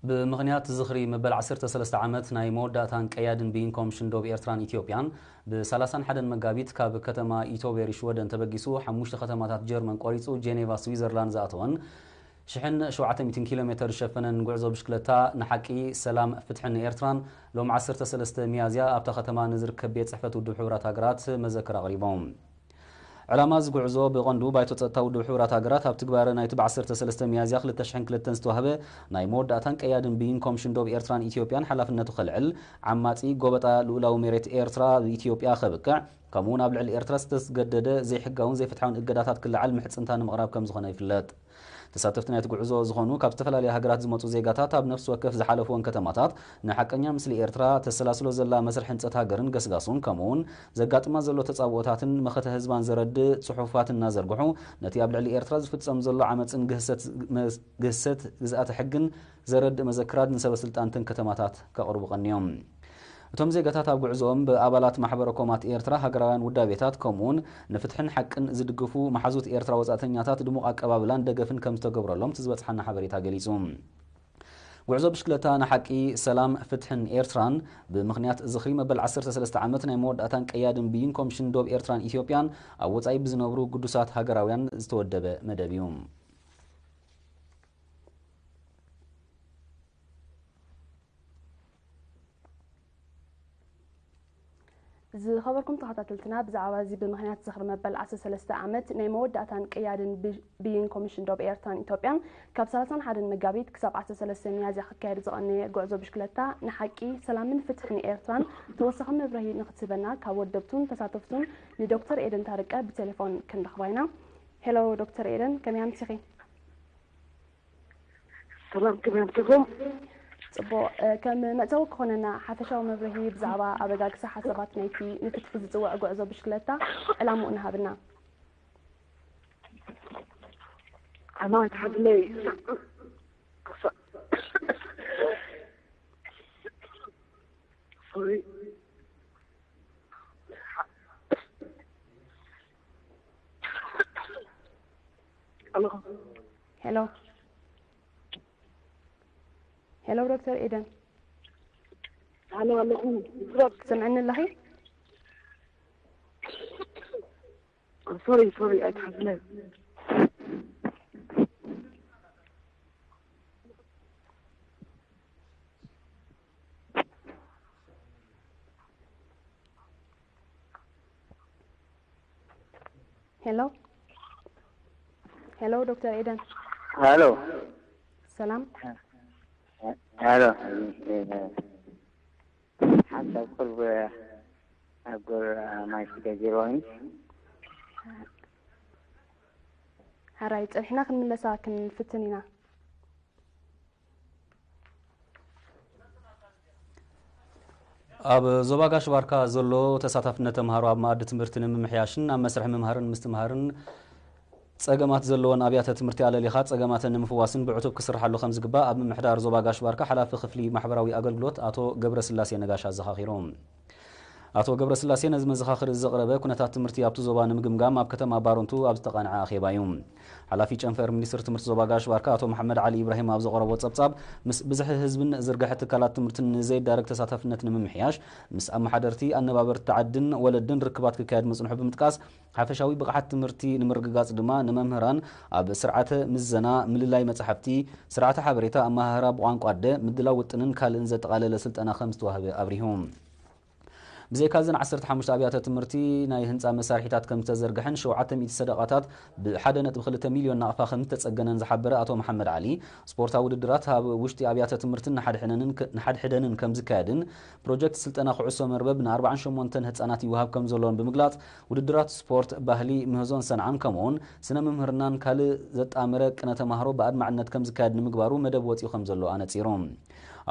ብምኽንያት ዝኽሪ መበል ዓሰርተ ሰለስተ ዓመት ናይ መወዳእታን ቀያድን ብይን ኮምሽን ዶብ ኤርትራን ኢትዮጵያን፣ ብ ሰላሳን ሓደን መጋቢት ካብ ከተማ ኢቶቤሪ ሽወደን ተበጊሱ ሓሙሽተ ከተማታት ጀርመን ቆሪጹ ጄኔቫ ስዊዘርላንድ ዝኣተወን ሽሕን ሸውዓተ ሚእትን ኪሎ ሜተር ዝሸፈነን ጉዕዞ ብሽክለታ ንሓቂ፣ ሰላም፣ ፍትሕን ኤርትራን፣ ሎም ዓሰርተ ሰለስተ ሚያዝያ ኣብታ ከተማ ንዝርከብ ቤት ጽሕፈት ውድብ ሕቡራት ሃገራት መዘክር ኣቕሪቦም። ዕላማ እዚ ጉዕዞ ብቐንዱ ባይቶ ጸጥታ ውድብ ሕቡራት ሃገራት ኣብ ትግባረ ናይቲ ብ ዓሰርተ ሰለስተ ሚያዝያ ክልተ ሽሕን ክልተን ዝተዋህበ ናይ መወዳእታን ቀያድን ብይን ኮምሽን ዶብ ኤርትራን ኢትዮጵያን ሓላፍነቱ ከልዕል፣ ዓማጺ ጎበጣ ልኡላዊ መሬት ኤርትራ ኣብ ኢትዮጵያ ከብቅዕ፣ ከምኡውን ኣብ ልዕሊ ኤርትራ ዝተስገደደ ዘይሕጋውን ዘይፍትሓውን እገዳታት ክልዓል ምሕጽንታ ንምቕራብ ከም ዝኾነ ይፍለጥ። ተሳተፍቲ ናይቲ ጉዕዞ ዝኾኑ ካብ ዝተፈላለያ ሃገራት ዝመጹ ዜጋታት ኣብ ነፍሲ ወከፍ ዝሓለፍወን ከተማታት ንሓቀኛ ምስሊ ኤርትራ፣ ተሰላስሎ ዘላ መስርሕ ህንጸት ሃገርን ገስጋሱን፣ ከምኡውን ዘጋጥማ ዘሎ ተጻብኦታትን መኸተ ህዝባን ዘረድእ ጽሑፋት እናዘርግሑ፣ ነቲ ኣብ ልዕሊ ኤርትራ ዝፍጸም ዘሎ ዓመጽን ግህሰት፣ ግህሰት ግዝኣተ ሕግን ዘረድእ መዘክራት ንሰበ ስልጣንትን ከተማታት ከቕርቡ ቀንዮም። እቶም ዜጋታት ኣብ ጉዕዞኦም ብኣባላት ማሕበረ ኮማት ኤርትራ፣ ሃገራውያን ውዳቤታት፣ ከምኡውን ንፍትሕን ሓቅን ዝድግፉ መሓዙት ኤርትራ ወጻእተኛታት ድሙቕ ኣቀባብላን ደገፍን ከም ዝተገብረሎም እቲ ዝበጽሓና ሓበሬታ ገሊጹ። ጉዕዞ ብሽክለታ ንሓቂ፣ ሰላም፣ ፍትሕን ኤርትራን ብምኽንያት ዝኽሪ መበል ዓሰርተ ሰለስተ ዓመት ናይ መወዳእታን ቀያድን ብይን ኮምሽን ዶብ ኤርትራን ኢትዮጵያን ኣብ ወጻኢ ብዝነብሩ ግዱሳት ሃገራውያን ዝተወደበ መደብ እዩ። ዝኸበርኩም ተኸታተልትና፣ ብዛዕባ እዚ ብምኽንያት ዝኽሪ መበል ዓሰርተ ሰለስተ ዓመት ናይ መወዳእታን ቅያድን ብ-፣ ብይን ኮሚሽን ዶብ ኤርትራን ኢትዮጵያን ካብ ሰላሳን ሓደን መጋቢት ክሳብ ዓሰርተ ሰለስተ ሚያዝያ ክካየድ ዝቐነየ ጉዕዞ ብሽክለታ ንሓቂ፣ ሰላምን ፍትሕን ኤርትራን ተወሳኺ መብርሂ ንክትህበና ካብ ወደብቱን ተሳተፍቱን ንዶክተር ኤደን ታረቀ ብቴሌፎን ክንረኽባ ኢና። ሄሎ ዶክተር ኤደን፣ ከመይ ኣምሲኺ? ሰላም፣ ከመይ ኣምሲኹም? ጽቡቕ። እ፣ ከም መእተዊ ክኾነና ሓፈሻዊ መብርሂ ብዛዕባ ኣበጋግሳ ሓሳባት ናይቲ ንፍትሒ ዝጽውዕ ጉዕዞ ብሽክለታ ዕላምኡ ንሃብና። ዓማዊት ሓፍለይ፣ ሶሪ። ኣሎ። ሄሎ፣ ሄሎ ዶክተር ኤደን፣ ኣሎ ኣለኹ። ትሰምዕኒ ኣለኺ? ሶሪ፣ ሶሪ፣ ኣይትሓዝነ። ሄሎ፣ ሄሎ ዶክተር ኤደን። ሄሎ። ሰላም። ሄሎ። ሓንሳብ ቁርብ ኣብ ጎር ማይ ስገ ዜሮኒ። ሕራይ፣ ጸኒሕና ክንምለሳ ክንፍትን ኢና። ኣብ ዞባ ጋሽ ባርካ ዘሎ ተሳታፍነት ተምሃሮ ኣብ መኣዲ ትምህርቲ ንምምሕያሽን ኣብ መስርሕ ምምሃርን ምስትምሃርን ጸገማት ዘለወን ኣብያተ ትምህርቲ ኣለሊኻ ጸገማተን ንምፍዋስን ብዕቱብ ክስርሓሉ ከም ዝግባእ ኣብ ምምሕዳር ዞባ ጋሽ ባርካ ሓላፊ ክፍሊ ማሕበራዊ ኣገልግሎት ኣቶ ገብረስላሴ ነጋሽ ኣዘኻኺሮም። ኣቶ ገብረስላሴ ነዚ መዘኻኽር ዘቕረበ ኩነታት ትምህርቲ ኣብቲ ዞባ ንምግምጋም ኣብ ከተማ ባረንቱ ኣብ ዝተቓንዐ ኣኼባ እዩ። ሓላፊ ጨንፈር ሚኒስትሪ ትምህርቲ ዞባ ጋሽ ባርካ ኣቶ መሓመድ ዓሊ ኢብራሂም ኣብ ዘቕረቦ ጸብጻብ፣ ምስ ብዝሒ ህዝብን ዝርግሐ ትካላት ትምህርትን ንዘይዳረግ ተሳታፍነት ንምምሕያሽ፣ ምስ ኣመሓደርቲ፣ ኣነባበርቲ ዓድን ወለድን ርክባት ክካየድ ምጽንሑ ብምጥቃስ፣ ሓፈሻዊ ብቕዓት ትምህርቲ ንምርግጋጽ ድማ ንመምህራን ኣብ ስርዓተ ምዘና፣ ምልላይ መጻሕፍቲ፣ ስርዓተ ሓበሬታ ኣመሃህራ ብቋንቋ ኣደ፣ ምድላው ውጥንን ካልእን ዘጠቓለለ ስልጠና ከም ዝተዋህበ ኣብሪሁ። ብዘይካ እዘን ዓሰርተ ሓሙሽተ ኣብያተ ትምህርቲ ናይ ህንጻ መሳርሒታት ከም ዝተዘርግሐን ሸውዓተ ሚእቲ ሰደቓታት ብ ሓደ ነጥቢ ክልተ ሚልዮን ናቕፋ ከም ዝተጸገነን ዝሓበረ ኣቶ መሓመድ ዓሊ፣ ስፖርታዊ ውድድራት ኣብ ውሽጢ ኣብያተ ትምህርትን ንሓድሕደንን ከ-፣ ንሓድሕደንን ከም ዝካየድን ፕሮጀክት ስልጠና ኩዕሶ መርበብ ን ኣርባዓን ሸሞንተን ህጻናት ይወሃብ ከም ዘሎን ብምግላጽ፣ ውድድራት ስፖርት፣ ባህሊ፣ ምህዞን ሰንዓን ከምኡውን ስነ ምምህርናን ካልእ ዘጣመረ ቅነ ተማሃሮ ብኣድማዕነት ከም ዝካየድ ንምግባሩ መደብ ወጺኡ ከም ዘሎ ኣነጺሩ።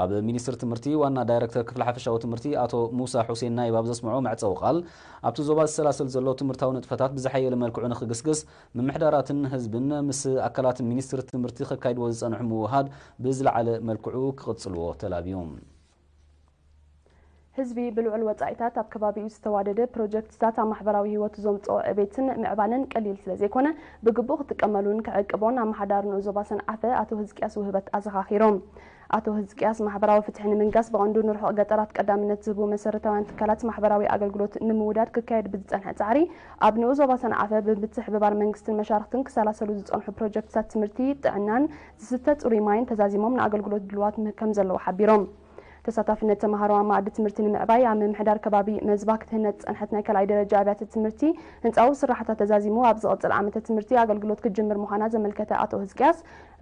ኣብ ሚኒስትሪ ትምህርቲ ዋና ዳይረክተር ክፍሊ ሓፈሻዊ ትምህርቲ ኣቶ ሙሳ ሑሴን ናይብ ኣብ ዘስምዖ መዕጸዊ ቃል፣ ኣብቲ ዞባ ዝሰላሰል ዘሎ ትምህርታዊ ንጥፈታት ብዝሓየለ መልክዑ ንኽግስግስ፣ ምምሕዳራትን ህዝብን ምስ ኣካላት ሚኒስትሪ ትምህርቲ ከካይድዎ ዝጸንሑ ምውህሃድ ብዝለዓለ መልክዑ ክቕጽልዎ ተላብዩ። ህዝቢ ብልዑል ወጻኢታት ኣብ ከባቢኡ ዝተዋደደ ፕሮጀክትታት ኣብ ማሕበራዊ ህይወቱ ዘምጽኦ ዕቤትን ምዕባለን ቀሊል ስለ ዘይኮነ፣ ብግቡእ ክጥቀመሉን ክዕቅቦን ኣመሓዳሪ ንኡስ ዞባ ሰንዓፈ ኣቶ ህዝቅያስ ውህበት ኣዘኻኺሮም። ኣቶ ህዝቅያስ፣ ማሕበራዊ ፍትሒ ንምንጋስ ብቐንዱ ንርሑቕ ገጠራት ቀዳምነት ዝህቡ መሰረታውያን ትካላት ማሕበራዊ ኣገልግሎት ንምውዳድ ክካየድ ብዝጸንሐ ጻዕሪ፣ ኣብ ንኡስ ዞባ ሰንዓፈ ብምትሕብባር መንግስትን መሻርክትን ክሰላሰሉ ዝጸንሑ ፕሮጀክትታት ትምህርቲ፣ ጥዕናን ዝስተ ጽሩይ ማይን ተዛዚሞም ንኣገልግሎት ድልዋት ም-፣ ከም ዘለዉ ሓቢሮም። ተሳታፍነት ተመሃሮ ኣብ መኣዲ ትምህርቲ ንምዕባይ፣ ኣብ ምምሕዳር ከባቢ መዝባ ክትህነጽ ዝጸንሐት ናይ ካልኣይ ደረጃ ኣብያተ ትምህርቲ ህንጻዊ ስራሕታ ተዛዚሙ፣ ኣብ ዝቕጽል ዓመተ ትምህርቲ ኣገልግሎት ክትጅምር ምዃና ዘመልከተ ኣቶ ህዝቅያስ፣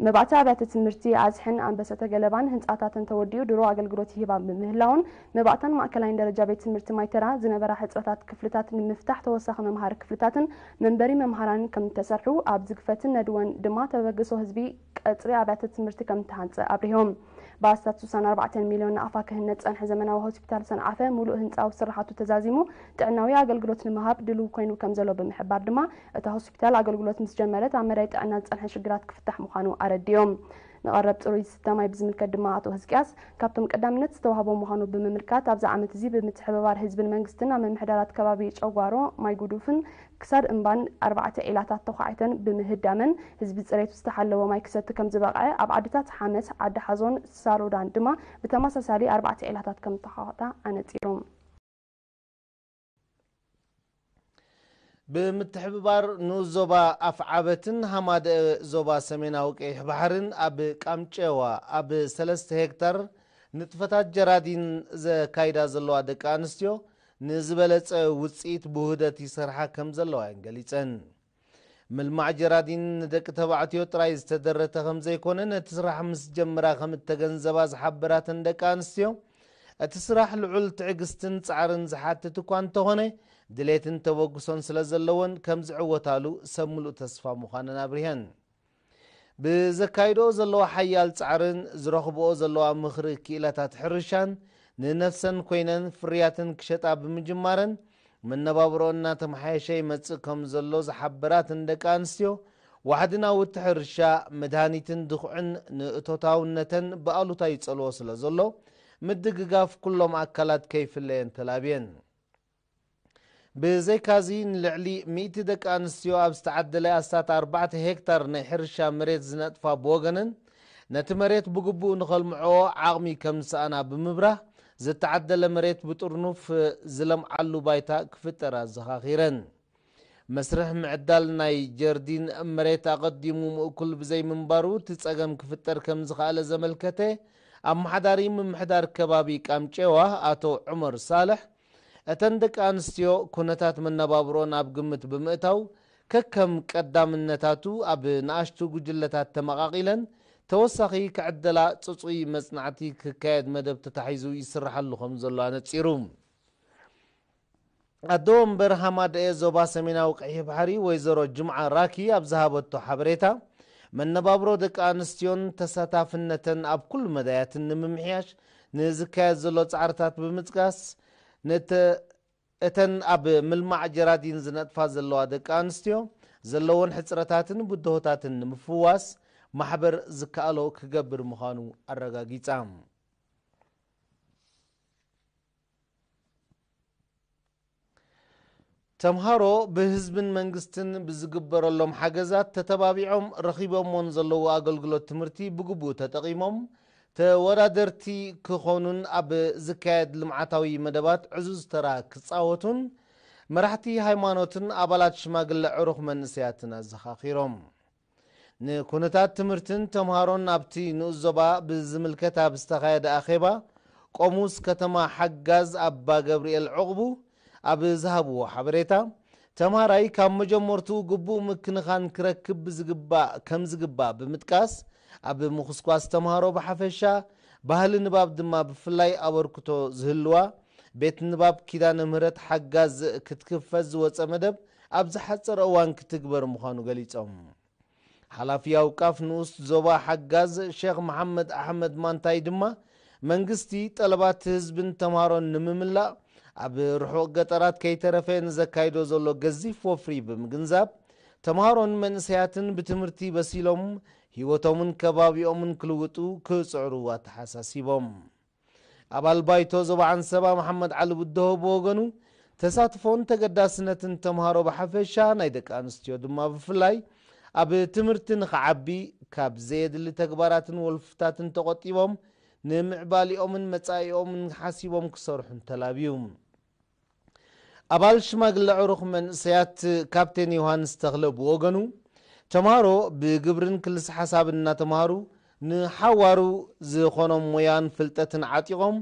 መባእቲ ኣብያተ ትምህርቲ ኣዝሕን ኣንበሰተ ገለባን ህንጻታተን ተወዲኡ ድሮ ኣገልግሎት ይህባ ብምህላውን፣ መባእታን ማእከላይን ደረጃ ቤት ትምህርቲ ማይተራ ዝነበራ ሕጽረታት ክፍልታት ንምፍታሕ ተወሳኺ መምሃሪ ክፍልታትን መንበሪ መምሃራንን ከም እተሰርሑ፣ ኣብ ዝግፈትን ነድወን ድማ ተበግሶ ህዝቢ ቀጽሪ ኣብያተ ትምህርቲ ከም እተሃንጸ ኣብሪሆም። ብኣስታት ስሳን ኣርባዕተን ሚልዮን ናቕፋ ክህነጽ ዝጸንሐ ዘመናዊ ሆስፒታል ሰንዓፈ፣ ሙሉእ ህንጻዊ ስራሓቱ ተዛዚሙ ጥዕናዊ ኣገልግሎት ንምሃብ ድሉው ኮይኑ ከም ዘሎ ብምሕባር ድማ፣ እታ ሆስፒታል ኣገልግሎት ምስ ጀመረት፣ ኣብ መዳይ ጥዕና ዝጸንሐ ሽግራት ክፍታሕ ምዃኑ ኣረዲኦም። ንቐረብ ጽሩይ ዝስተ ማይ ብዝምልከት ድማ፣ ኣቶ ህዝቅያስ፣ ካብቶም ቀዳምነት ዝተዋህቦ ምዃኑ ብምምልካት፣ ኣብዚ ዓመት እዚ ብምትሕብባር ህዝብን መንግስትን ኣብ ምምሕዳራት ከባቢ ጨጓሮ፣ ማይ ጉዱፍን ክሳድ እምባን ኣርባዕተ ዒላታት ተዃዒተን ብምህዳመን፣ ህዝቢ ጽሬቱ ዝተሓለወ ማይ ክሰቲ ከም ዝበቕዐ፣ ኣብ ዓድታት ሓመስ፣ ዓዲ ሓዞን ሳሮዳን ድማ ብተመሳሳሊ ኣርባዕተ ዒላታት ከም ተዃዕታ ኣነጺሮም። ብምትሕብባር ንኡስ ዞባ ኣፍዓበትን ሃማደአ ዞባ ሰሜናዊ ቀይሕ ባሕርን፣ ኣብ ቃምጨዋ ኣብ ሰለስተ ሄክታር ንጥፈታት ጀራዲን ዘካይዳ ዘለዋ ደቂ ኣንስትዮ፣ ንዝበለጸ ውጽኢት ብውህደት ይሰርሓ ከም ዘለዋ እየን ገሊጸን። ምልማዕ ጀራዲን ንደቂ ተባዕትዮ ጥራይ ዝተደረተ ከም ዘይኮነ፣ ነቲ ስራሕ ምስ ጀምራ ከም እተገንዘባ ዝሓበራተን ደቂ ኣንስትዮ፣ እቲ ስራሕ ልዑል ትዕግስትን ጻዕርን ዝሓትት እኳ እንተኾነ፣ ድሌትን ተበግሶን ስለ ዘለወን፣ ከም ዝዕወታሉ ሰብ ምሉእ ተስፋ ምዃነን ኣብሪሀን። ብዘካይድኦ ዘለዋ ሓያል ጻዕርን ዝረኽብኦ ዘለዋ ምኽሪ ክኢላታት ሕርሻን፣ ንነፍሰን ኮይነን ፍርያተን ክሸጣ ብምጅማረን፣ መነባብሮአን እናተመሓየሸ ይመጽእ ከም ዘሎ ዝሓበራተን ደቂ ኣንስትዮ፣ ዋሕዲ ናውቲ ሕርሻ፣ መድሃኒትን ድኹዕን ንእቶታውነተን ብኣሉታ ይጸልዎ ስለ ዘሎ፣ ምድግጋፍ ኩሎም ኣካላት ከይፍለየን ተላብየን። ብዘይካዚ፣ ንልዕሊ ሚእቲ ደቂ ኣንስትዮ ኣብ ዝተዓደለ ኣስታት ኣርባዕተ ሄክታር ናይ ሕርሻ መሬት ዝነጥፋ ብወገነን፣ ነቲ መሬት ብግቡእ ንኸልምዕኦ ዓቕሚ ከም ዝሰኣና ብምብራህ፣ ዝተዓደለ መሬት ብጥርኑፍ ዝለምዓሉ ባይታ ክፍጠር ኣዘኻኺረን። መስርሕ ምዕዳል ናይ ጀርዲን መሬት ኣቐዲሙ ምእኩል ብዘይምንባሩ፣ እቲ ጸገም ክፍጠር ከም ዝኸኣለ ዘመልከተ ኣመሓዳሪ ምምሕዳር ከባቢ ቃምጨዋ ኣቶ ዑመር ሳልሕ፣ እተን ደቂ ኣንስትዮ ኩነታት መነባብሮን ኣብ ግምት ብምእታው፣ ከከም ቀዳምነታቱ ኣብ ንኣሽቱ ጉጅለታት ተመቓቒለን ተወሳኺ ክዕደላ ጽጹይ መጽናዕቲ ክካየድ መደብ ተታሒዙ ይስርሓሉ ከም ዘሎ ኣነጺሩ። ኣዶ ወንበር ሃማደኤ ዞባ ሰሜናዊ ቀይሕ ባሕሪ ወይዘሮ ጅምዓ ራኪ ኣብ ዝሃበቶ ሓበሬታ፣ መነባብሮ ደቂ ኣንስትዮን ተሳታፍነተን ኣብ ኩሉ መዳያትን ንምምሕያሽ ንዝካየድ ዘሎ ጻዕርታት ብምጥቃስ፣ ነተ-፣ እተን ኣብ ምልማዕ ጀራዲን ዝነጥፋ ዘለዋ ደቂ ኣንስትዮ ዘለወን ሕጽረታትን ብድሆታትን ንምፍዋስ ማሕበር ዝከኣሎ ክገብር ምዃኑ ኣረጋጊጻ። ተምሃሮ ብህዝብን መንግስትን ብዝግበረሎም ሓገዛት ተተባቢዖም ረኺቦምዎን ዘለዉ ኣገልግሎት ትምህርቲ ብግቡእ ተጠቒሞም ተወዳደርቲ ክኾኑን ኣብ ዝካየድ ልምዓታዊ መደባት ዕዙዝ ተራ ክጻወቱን መራሕቲ ሃይማኖትን ኣባላት ሽማግለ ዕሩኽ መንእሰያትን ኣዘኻኺሮም። ንኩነታት ትምህርትን ተምሃሮን ኣብቲ ንኡስ ዞባ ብዝምልከት ኣብ ዝተኻየደ ኣኼባ፣ ቆሙስ ከተማ ሓጋዝ ኣባ ገብርኤል ዕቑቡ ኣብ ዝሃብዎ ሓበሬታ፣ ተምሃራይ ካብ መጀመርትኡ ግቡእ ምክንኻን ክረክብ ብዝግባእ፣ ከም ዝግባእ ብምጥቃስ፣ ኣብ ምኹስኳስ ተምሃሮ ብሓፈሻ፣ ባህሊ ንባብ ድማ ብፍላይ ኣበርክቶ ዝህልዋ፣ ቤት ንባብ ኪዳነ ምህረት ሓጋዝ ክትክፈት ዝወጸ መደብ ኣብ ዝሓጸረ እዋን ክትግበር ምዃኑ ገሊጾም። ሓላፊ ኣውቃፍ ንኡስ ዞባ ሓጋዝ ሼኽ መሓመድ ኣሕመድ ማንታይ ድማ፣ መንግስቲ ጠለባት ህዝብን ተምሃሮን ንምምላእ ኣብ ርሑቕ ገጠራት ከይተረፈ ንዘካይዶ ዘሎ ገዚፍ ወፍሪ ብምግንዛብ፣ ተምሃሮን መንእሰያትን ብትምህርቲ በሲሎም ህይወቶምን ከባቢኦምን ክልውጡ ክጽዕሩ ኣተሓሳሲቦም። ኣባል ባይቶ ዞባ ዓንሰባ መሓመድ ዓሊ ብድሆ ብወገኑ፣ ተሳትፎን ተገዳስነትን ተምሃሮ ብሓፈሻ፣ ናይ ደቂ ኣንስትዮ ድማ ብፍላይ፣ ኣብ ትምህርቲ ንኽዓቢ፣ ካብ ዘየድሊ ተግባራትን ወልፍታትን ተቖጢቦም፣ ንምዕባሊኦምን መጻኢኦምን ሓሲቦም ክሰርሑን ተላብዩ። ኣባል ሽማግለ ዕሩኽ መንእሰያት ካፕቴን ዮሃንስ ተኽለ ብወገኑ፣ ተምሃሮ ብግብርን ክልስ ሓሳብን እናተምሃሩ፣ ንሓዋሩ ዝኾኖም ሞያን ፍልጠትን ዓጢቖም፣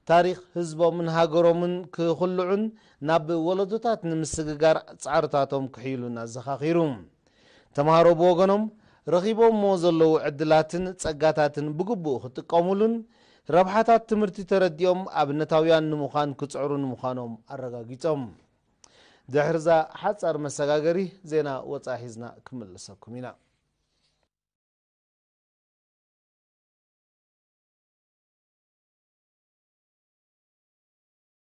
ታሪኽ ህዝቦምን ሃገሮምን ክኹልዑን ናብ ወለዶታት ንምስግጋር ጻዕርታቶም ክሕይሉን ኣዘኻኺሩ። ተምሃሮ ብወገኖም፣ ረኺቦምዎ ዘለዉ ዕድላትን ጸጋታትን ብግቡእ ክጥቀሙሉን፣ ረብሓታት ትምህርቲ ተረዲኦም ኣብነታውያን ንምዃን ክጽዕሩን ምዃኖም ኣረጋጊጾም። ድሕርዛ ሓጻር መሰጋገሪ ዜና ወጻኢ ሒዝና ክምልሰኩም ኢና።